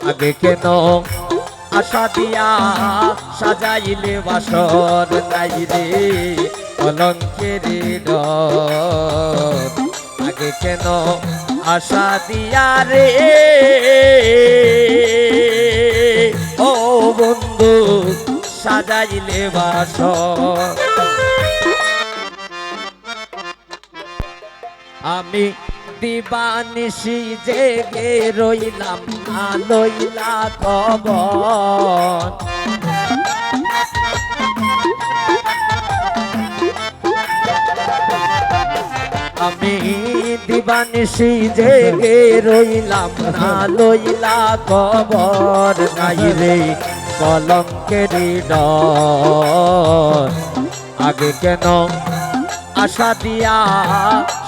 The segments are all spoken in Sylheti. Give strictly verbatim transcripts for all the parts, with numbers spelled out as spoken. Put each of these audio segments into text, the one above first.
আগে কেন আশা দিয়া সাজাইলে বাসর, নাই রে কলঙ্কের ডর। আগে কেন আশা দিয়া রে, ও বন্ধু, সাজাইলে বাসর। আমি দিবানিশি জেগে রইলাম, না লইলা খবর। আমি দিবানিশি জেগে রইলাম, না লইলা খবর। নাই রে কলঙ্কের ডর। আগে কেন আশা দিয়া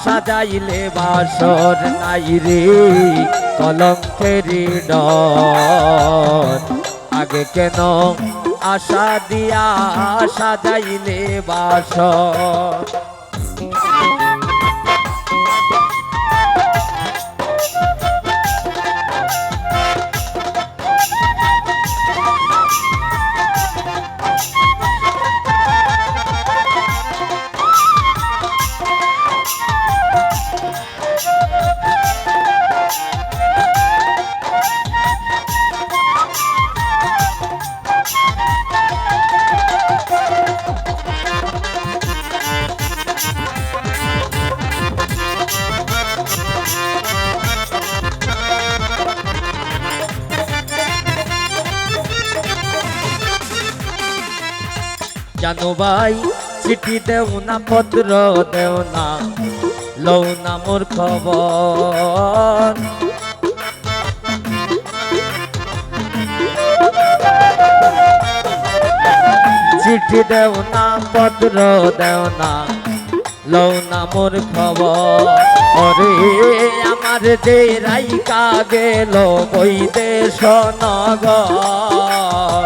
সাজাইলে বাসর, নাই রে কলঙ্কের ডর। আগে কেন আশা দিয়া সাজাইলে বাসর। জানো ভাই, চিঠি দেও না, পত্র দেও না, লও না মোর খবর। চিঠি দেও না, পত্র দেও না, লও না মোর খবর। ওরে আমার যে রাইকা গেল বৈদেশ নগর।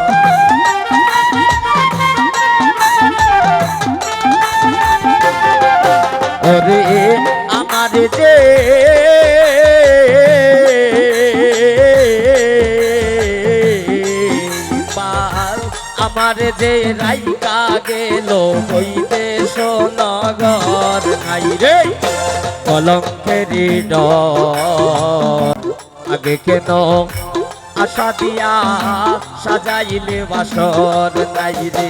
ওরে আমার যে পাল, আমার যে রাইকা গেল বৈদেশ নগর। নাই রে কলঙ্কের ডর। আগে কেন আশা দিয়া সাজাইলে বাসর, নাই রে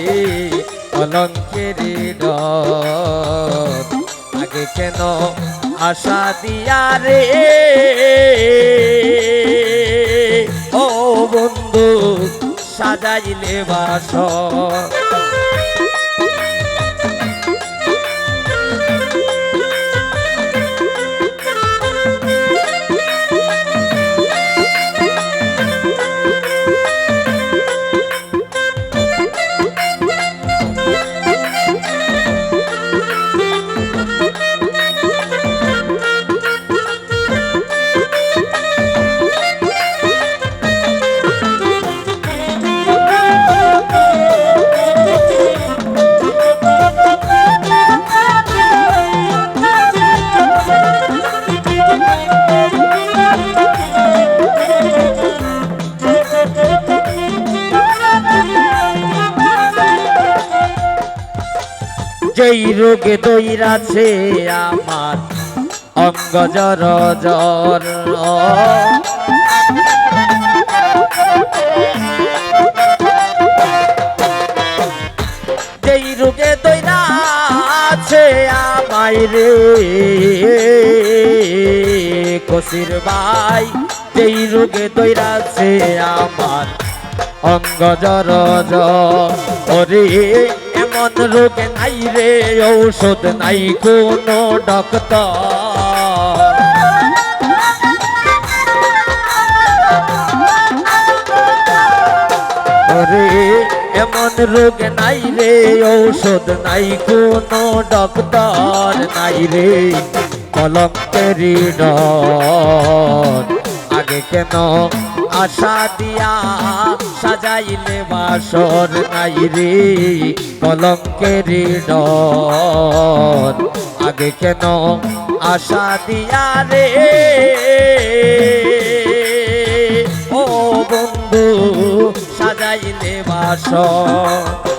কলঙ্কের ডর। আগে কেন আশা দিয়া রে, ও বন্ধু, সাজাইলে বাসর। যেই রোগে দৈরাছে আমার অঙ্গ জর জর। যেই রোগে দৈরাছে আমায় রে কসির ভাই, যেই রোগে দৈরাছে আমার অঙ্গ জর জর। ওরে এমন রোগ নাই রে ঔষধ নাই কোনো ডক্টর। ওরে এমন রোগ নাই রে ঔষধ নাই কোনো ডক্টর, নাই রে কলঙ্কের ডর। আগে কেন আশা দিয়া সাজাইলে বাসর, নাই রে কলঙ্কের ডর। আগে কেন আশা দিয়া রে, ও আইলে বাসর।